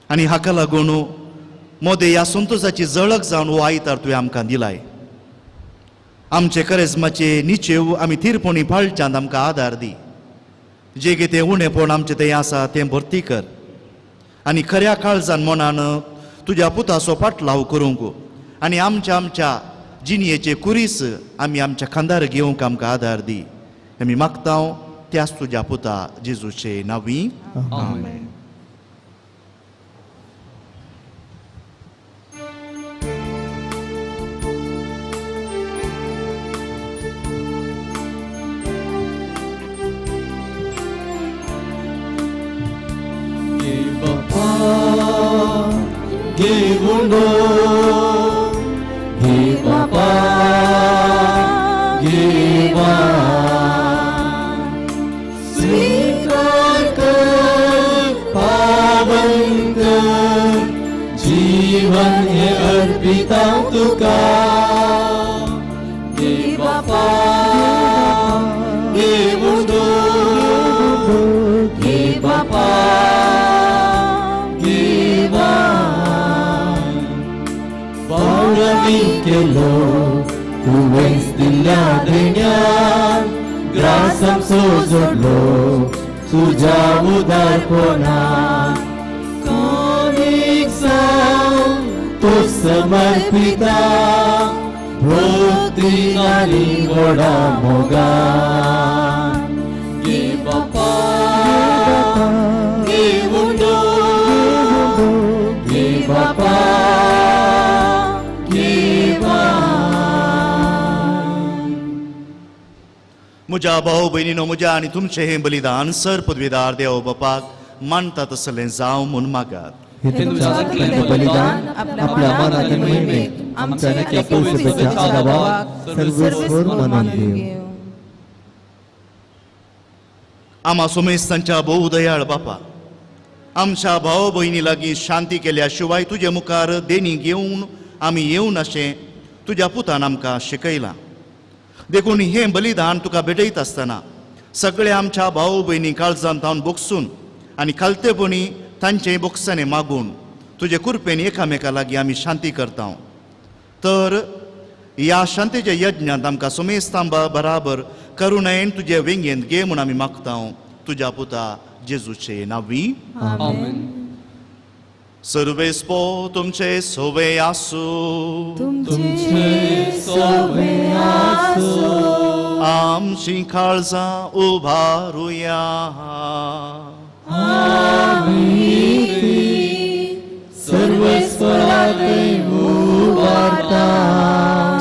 आनी हाका लागून मोदे ह्या संतोसाची झळक जावन हो आयतार तुवें आमकां दिलाय. आमचे करेजमाचे निचेव आमी थिरपणी पाळच्यांत आमकां आदार दी. जे कितें उणेपण आमचें तें आसा तें भरती कर आनी खऱ्या काळजान मनान तुज्या पुताचो पाटलाव करूंक आनी आमच्या आमच्या जिणयेचे कुरीस आमी आमच्या खांदार घेवंक आमकां आदार दी. आमी मागता त्याच तुज्या पुता जेजूचे नांवी. आमेन. घेवून घे बापा घेवा, स्वीकार कर पावन कर, जीवन हे अर्पिता तुका. घे बापा घेवून घे बापा केलो तुवेंच दिल्ल्या देण्यान, ग्रास आमचो जोडलो तुज्या उदारपणान. कोणीक जावन तो समर्पिता भक्ती आनी गोडा मोगान. घे बापा घेवून घे बापा. म्हज्या भाव भयणीनो, म्हज्या आनी तुमचें हें बलिदान सर पदवीदार देव बापाक मानता तसलें जावं म्हूण मागात. बलिदान आपल्या मनात महिमेक आमच्या आदाबाक सर्वेस्पर मानून घेवं. आमा सोमेस्तांच्या भोव दयाळ बापा, आमच्या भाव भयणी लागीं शांती केल्या शिवाय तुजे मुखार देणी घेवन आमी येवन अशें तुज्या पुतान आमकां शिकयलां. देखून हें बलिदान तुका भेटयत आसतना सगळे आमच्या भाव भयणी काळजान तावन बोगसून आनी खालतेपणी तांचे बोगसाने मागून तुजे कृपेन एकामेका लागीं आमी शांती करता. तर ह्या शांतीच्या यज्ञांत आमकां सोमेस्तां बराबर करुणायेन तुजे वेंगेंत घे म्हूण आमी मागता तुज्या पुता जेजूचे नांवी. आमेन. सर्वेस्पो तुमचे सोवे आसूं. तुमचे सोवे आसूं. आमची काळजां उबारुया. आमी सर्वेस्पराक उबारता.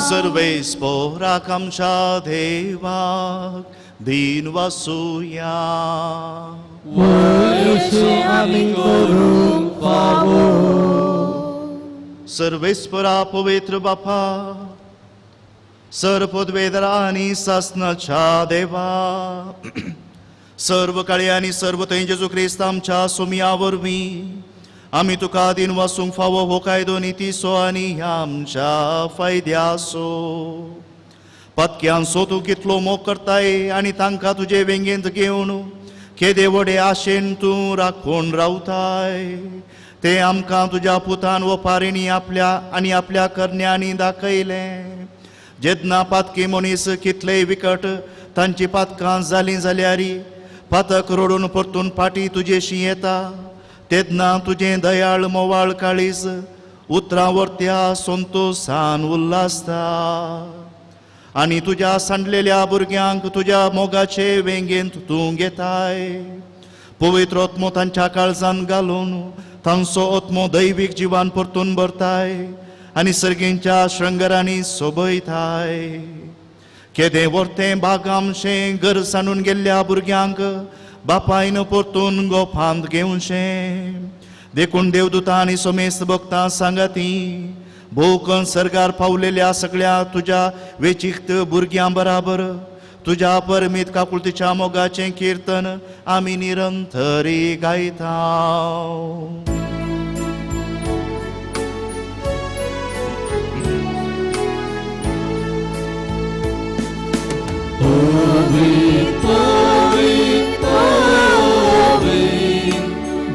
सर्वेस्पराक आमच्या देवाक दीन वासुया. वयशे आमी करूंक फावो. सर्वेस्परा पवित्र बापा, सर्व पदवेदरा आनी सासनाच्या देवा, सर्व काळी आनी सर्व थंय जेजू क्रिस्त आमच्या सोमया वरवीं आमी तुका दीन वासूंक फावो हो कायदो नितीचो आनी आमच्या फायद्याचो. पतक्यांचो तूं कितलो मोग करताय आनी तांकां तुजे वेंगेंत घेवन केदे व्हडे आशेन तूं राखून रावताय ते आमकां तुज्या पुतान वपारींनी आपल्या आनी आपल्या करण्यांनी दाखयलें. जेन्ना पातकी मनीस कितलेय विकट तांची पातकां जालीं जाल्यार पातक रडून परतून फाटीं तुजेशी येता तेन्ना तुजें दयाळ मोवाळ काळीज उतरां वरत्या संतोसान उल्हासता आनी तुज्या सांडलेल्या भुरग्यांक तुज्या मोगाचे वेंगेंत तूं घेताय. पवित्र आत्मो तांच्या काळजान घालून तांचो आत्मो दैवीक जिवान परतून भरताय आनी सर्गींच्या श्रंगरांनी सोबयताय. केदें व्हरतें बाग आमचें घर सांडून गेल्ल्या भुरग्यांक बापायन परतून गोपांत घेवचें. देखून देवदूतां आनी सोमेस्त भक्तां सांगाती भोवकन सर्गार पावलेल्या सगळ्या तुज्या वेचिक्त भुरग्यां बराबर तुज्या परमीत काकुळतीच्या मोगाचें किर्तन आमी निरंतरी गायता.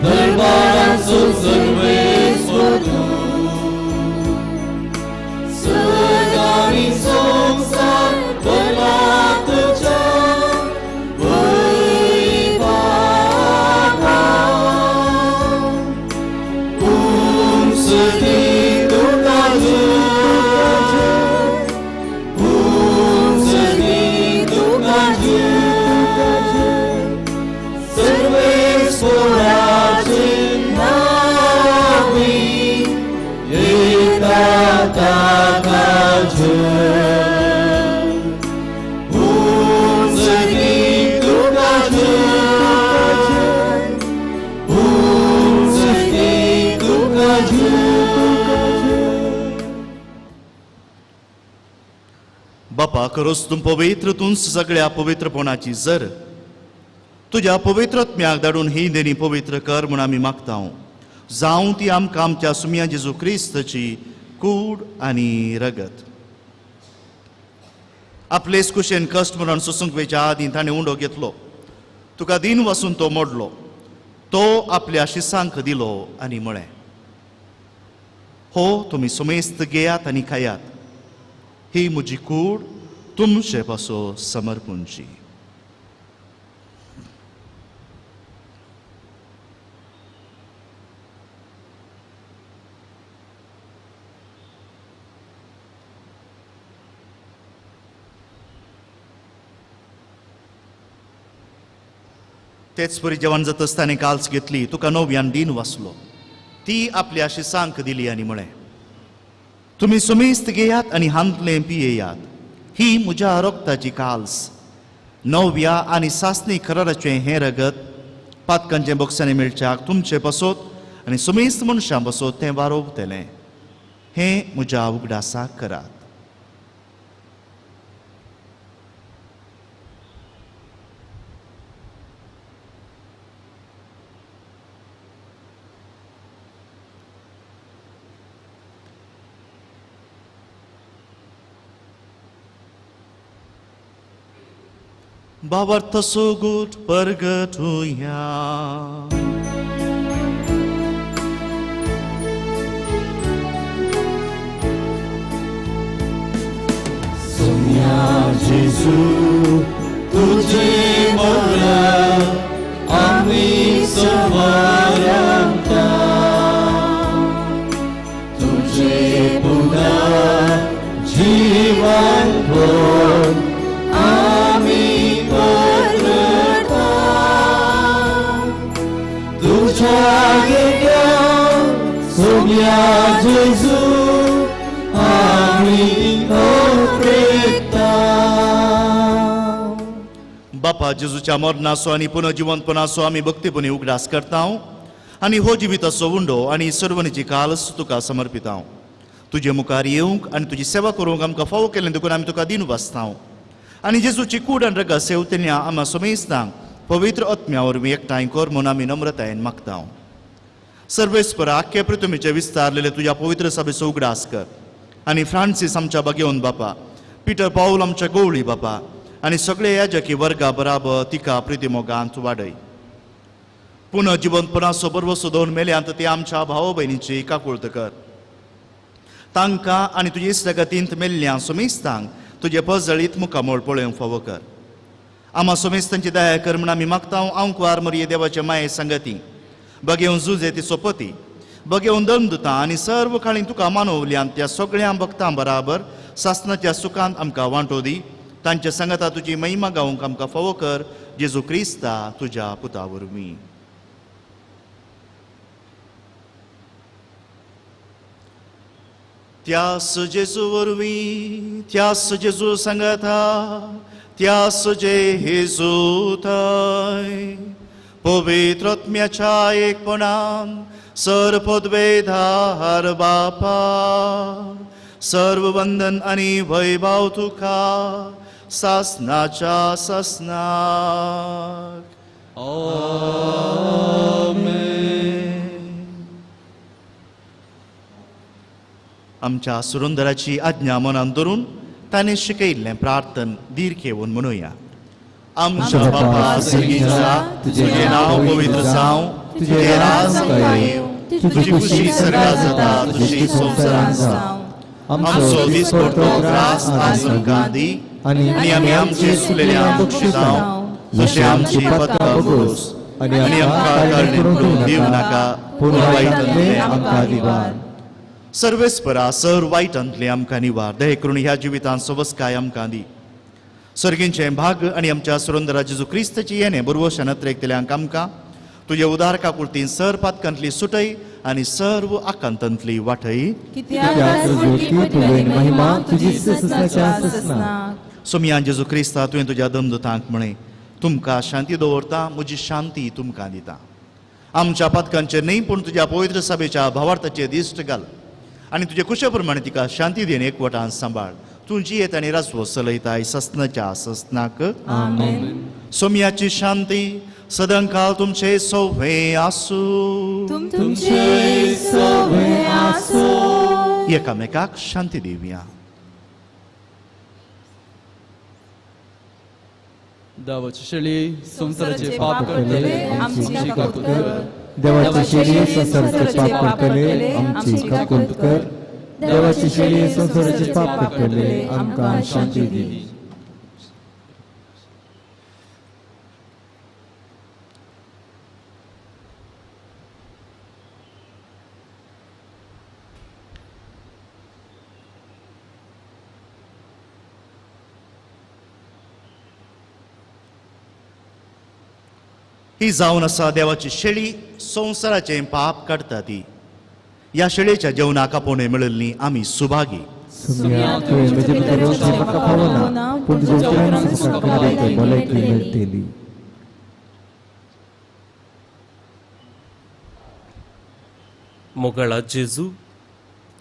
दरबाराचो सर्वेस्पर तूं, स्वर्ग आनी संवसार भरला तुज्या वैभवान. उंच दी तुका जय, उंच दी तुका जय, सर्वेस्पराचे नांवी येता ताका जय. उंच दी तुका जय, उंच दी तुका जय. बापा खरोच तूं पवित्र, तूंच सगळ्या पवित्रपणाची जर तुज्या पवित्रत्म्याक धाडून ही देणी पवित्र कर म्हूण आमी मागता. जावं ती आमकां आमच्या सुमया जेजू क्रिस्तची कूड आनी रगत. आपलेच कुशेन कश्ट म्हणून सोसूंक वेच्या आदीं ताणें उंडो घेतलो, तुका दीन वासून तो मोडलो, तो आपल्या शिसांक दिलो आनी म्हळें, हो तुमी सुमेस्त घेयात आनी खायात, ही म्हजी कूड तुमचे पासो समर्पूंची. तेच परी जेवण जातच ताणें काल्स घेतली, तुका नव्यान दीन वाचलो, ती आपल्या शिसांक दिली आनी म्हळें, तुमी सुमेस्त घेयात आनी हांतलें पियेयात, ही म्हज्या रक्ताची काल्स, नव्या आनी सासणी कराराचें हें रगत पातकांचें बोक्सांनी मेळच्याक तुमचे पासत आनी सुमेस्त मनशां पासत तें वारोवतलें. हें म्हज्या उगडासाक करात. भावार्थ सोगूट परगटुया. सोम्या जेजू तुझे मरण आमी समरता, तुझे पुन्हा जीवन पण आमी परगटा, तुझ्या गेल्या सोम्या जेजू आमी ओत्रेता. बापा जेजूच्या मरणाचो आनी पुनर्जिवंतपणाचो आमी भक्तीपणी उगडास करता आनी हो जिविताचो उंडो आनी सर्वणीची कालस तुका समर्पिता. तुजे मुखार येवंक आनी तुजी सेवा करूंक आमकां फावो केलें देखून आमी तुका दिनू बसता आनी जेजूची कूड आनी रगत सेवतल्या आमा समेस्तांक पवित्र आत्म्या वरवीं एकठांय कर म्हूण आमी नम्रतायेन मागता. सर्वेस्परा आख्खे पृथ्वीचे विस्तारलेले तुज्या पवित्र सभेचो उगडास कर आनी फ्रांसीस आमच्या बागेवन बापा, पिटर पावल आमच्या गोवळी बापा आनी सगळे याजकी वर्गा बराबर तिका प्रितीमोगांत वाडय. पुनः जिवंतपणाचो बरवसो दोन मेल्यांत ते आमच्या भाव भयणीची काकुळत कर. तांकां आनी तुजे इश्टागतींत मेल्ल्या सोमेस्तांक तुजे पजळीत मुखामोळ पळोवंक फावो कर. आमा सोमेस्तांची दया कर म्हूण आमी मागता. आंकवार मरिये देवाचे माये संगती बगेवन जुजे ती सोपती बगेवन दंदुता आनी सर्व काळीं तुका मानवल्यान त्या सगळ्या भक्तां बराबर सासनाच्या सुखांत आमकां वांटो दी. तांच्या संगता तुजी महिमा गावंक आमकां फावो कर. जेजू क्रिस्ता तुज्या पुता वरवीं. त्यास जेजू वरवीं, त्यास जेजू संगता, त्यास जेजू थंय पवित्र आत्म्याच्या एकपणान सर पदवेधार बापा, सर्व वंदन आनी वैभव तुका सासनाच्या सासनाक. आमेन. आमच्या सुरुंदराची आज्ञा मनान धरून ताणें शिकयिल्लें प्रार्थन धीर घेवन म्हणुया. आमच्या बापा सर्गीच्या, तुजें नांव पवित्र जावं, तुजें राज येवं, तुजी खुशी सर्गात जाता तशी संवसारांत जावं. आमचो दिसपडतो ग्रास आज आमकां दी आनी आमी आमचे सुलेल्या बक्षिसांव जशें आमची पदकां बगोस आनी आमकां करणे पडूंक दिवं नाका, पूण वायटांतलें आमकां निवार. सर्वेस्परा सर वायटांतलें आमकां निवार. दये करून ह्या जिवितांत सवस्काय आमकां दी. सर्गींचें भाग आनी आमच्या सुरंदरा जेजू क्रिस्ताची येणें बरवशान अत्रेकतल्यांक आमकां तुजे उदार काकुळतीन सर पातकांतली सुटय आनी सर्व आकांतांतली वाटय. सोमयान जेजू क्रिस्ता तुवें तुज्या दमदुतांक म्हळें, तुमकां शांती दवरता, म्हजी शांती तुमकां दिता. आमच्या पातकांचेर न्हय पूण तुज्या पवित्र सभेच्या भावार्थाचेर दिश्ट घाल आनी तुजे कुशे प्रमाणे तिका शांती दिवन एकवटान सांबाळ. तूं जियेत आनी राजवो चलयताय ससनाच्या ससनाक. आमेन. सोमयाची शांती सदांकाळ तुमचे सोवे आसूं. तुमचे सोवे आसूं. एकामेकाक शांती दिवया. देवाची शेळी संवसाराचे पाप करतले आमची काकूत कर. देवाची शेळी संवसाराचे पाप करतले आमची काकूत कर. देवाची शेळी संवसाराचे पाप करतले आमकां शांती दी. ही जावन आसा देवाची शेळी संवसाराचें पाप काडटा ती. ह्या शेळेच्या जेवणाक आपोवणें मेळिल्ली आमी सुभागी. मोगळा जेजू,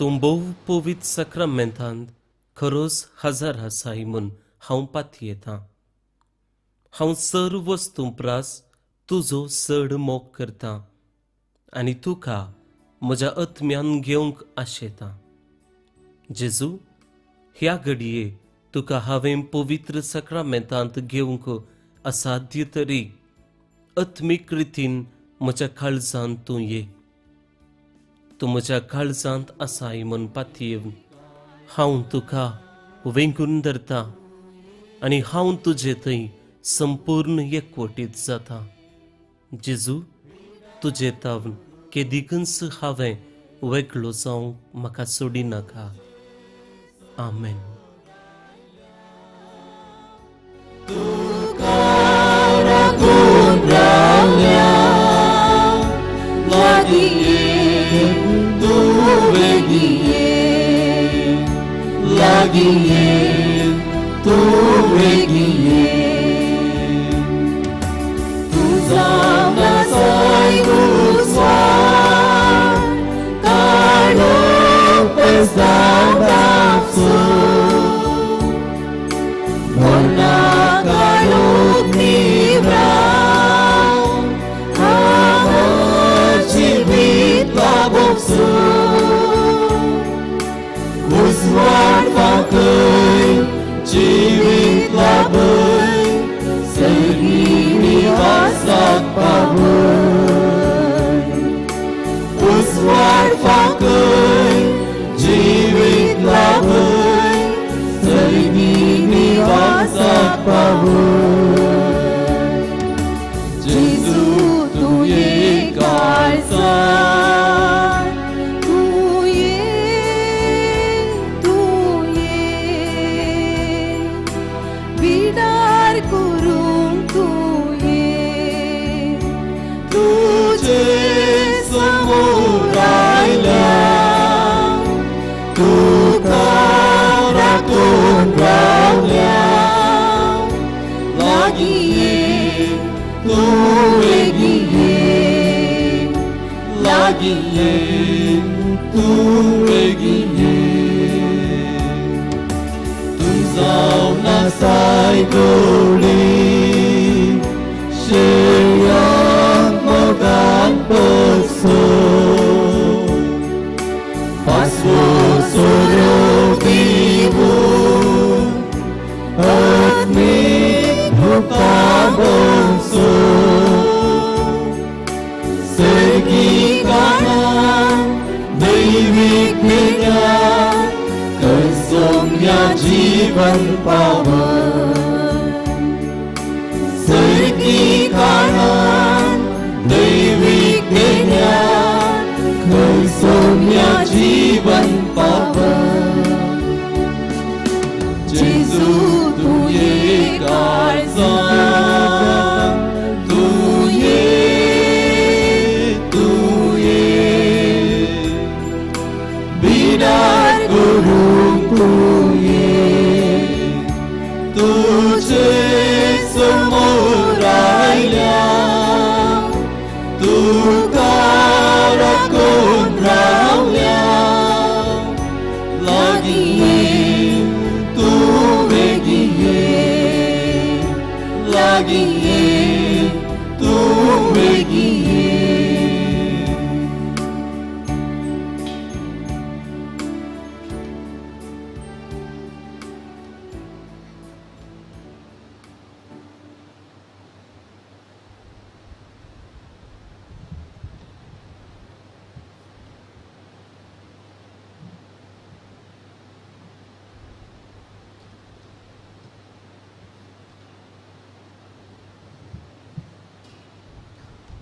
तूं भोव पवित्र साक्रामेंतांत खरोच हजार आसाय म्हूण हांव पातयेतां. हांव सर्व वस्तूं प्रास तुजो चड मोग करता आनी तुका म्हज्या आत्म्यान घेवंक आशेता. जेजू, ह्या घडये तुका हांवें पवित्र साक्रामेंतांत घेवंक असाध्य तरी आत्मीक रितीन म्हज्या काळजांत तूं ये. तूं म्हज्या काळजांत आसाय म्हूण पातयेवन हांव तुका वेंगून धरता आनी हांव तुजे थंय संपूर्ण एकवटीत जाता. जेजू, तुजे तावन केदिकूच हांवें वेगळो जावंक म्हाका सोडिनाका. आमेन.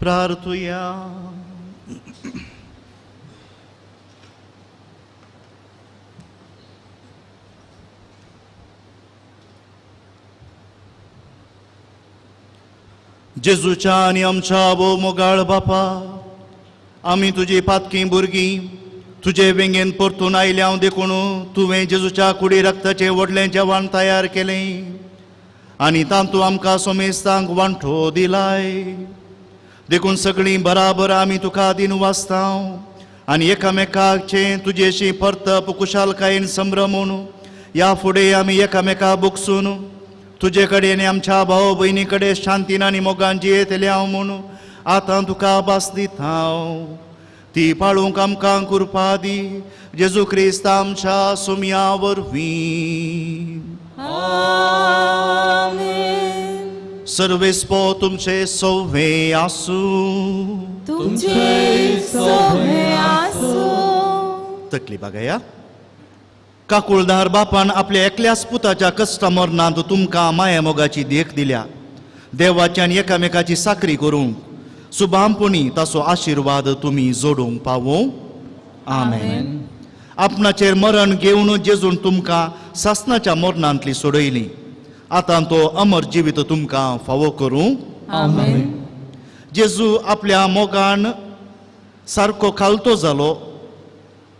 प्रार्थुया. जेजूच्या आनी आमच्या भोव मोगाळ बापा, आमी तुजी पातकी भुरगीं तुजे वेंगेन परतून आयल्या देखून तुवें जेजूच्या कुडी रक्ताचें व्हडलें जेवण तयार केलें आनी तातूंत आमकां सोमेस्तांक वांटो दिलाय. देखून सगळीं बराबर आमी तुका दिन वाचतांव आनी एकामेकाचें तुजेशी परतप कुशालकायेन संभ्रमून ह्या फुडें आमी एकामेका बोगसून तुजे कडेन आमच्या भाव भयणी कडेन शांतीन आनी मोगान जियेतले हांव म्हूण आतां तुका भास दिता हांव. ती पाळूंक आमकां कृपा दी जेजू क्रिस्त आमच्या सुमया वरवीं. आमेन. सर्वेस्पो तुमचे सोवे आसूं. तुमचे सोवे आसूं. तकली बागया. काकुळदार बापान आपल्या एकल्याच पुताच्या कश्टा मरणांत तुमकां माया मोगाची देख दिल्या. देवाची आनी एकामेकाची साकरी करूंक सुबामपणी ताचो आशिर्वाद तुमी जोडूंक पावूं. आमेन. आपणाचेर मरण घेवन जेजून तुमकां सासनाच्या मरणांतली सोडयली. आतां तो अमर जिवीत तुमकां फावो करूं. आमेन. जेजू आपल्या मोगान सारको खालतो जालो.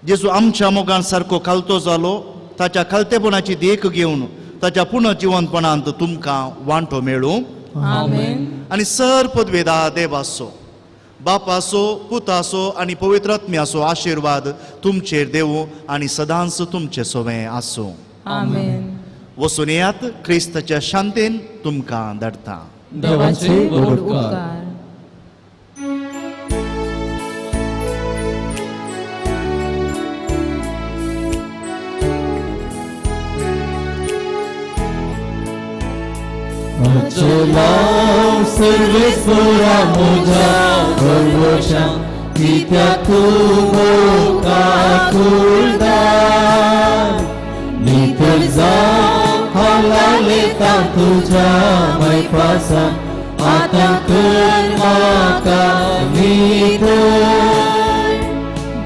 जेजू आमच्या मोगान सारको खालतो जालो. ताच्या खालतेपणाची देख घेवन ताच्या पुनर्जिवनपणांत तुमकां वांटो मेळूं. आमेन. आनी सर पदवेदा देवाचो, बापाचो, पुताचो आनी पवित्र आत्म्याचो आशिर्वाद तुमचेर देवूं आनी सदांच तुमचे सोवें आसूं. आमेन. वचून येयात. क्रिस्ताच्या शांतेन तुमकां धाडटा. देवाचे व्हड उपकार. अचलाव सर्वेस्परा म्हज्या भरवशा कित्याक तूं काकुळदार नितळ जावं हालालेता तुज्या मैपासा आतां कर म्हाका नितळ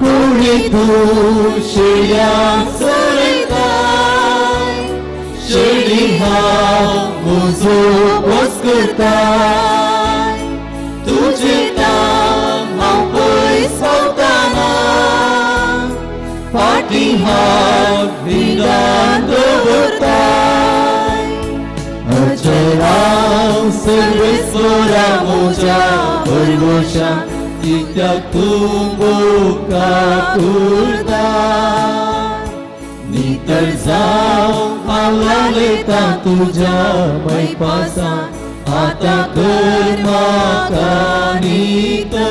गुणी तूं शेळ्यांक चरयताय शेळी हांव म्हजो बोस करताय तुजे ताम हांव पयस पावताना फाटीं हांव निदान दवरताय अचलाव सर्वेस्परा म्हज्या भरवशा कित्याक तूं काकुळदार नितळ जावं हालालेता तुज्या मैपासा आतां कर म्हाका नितळ.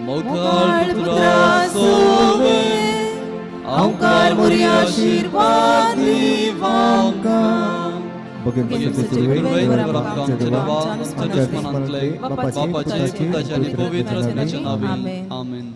मोगाळ पुत्रा सोवे ओंकार मुरी आशिर्वाद बापाचे, पुताचे आनी पवित्र आत्म्याच्या नांवान. आमेन.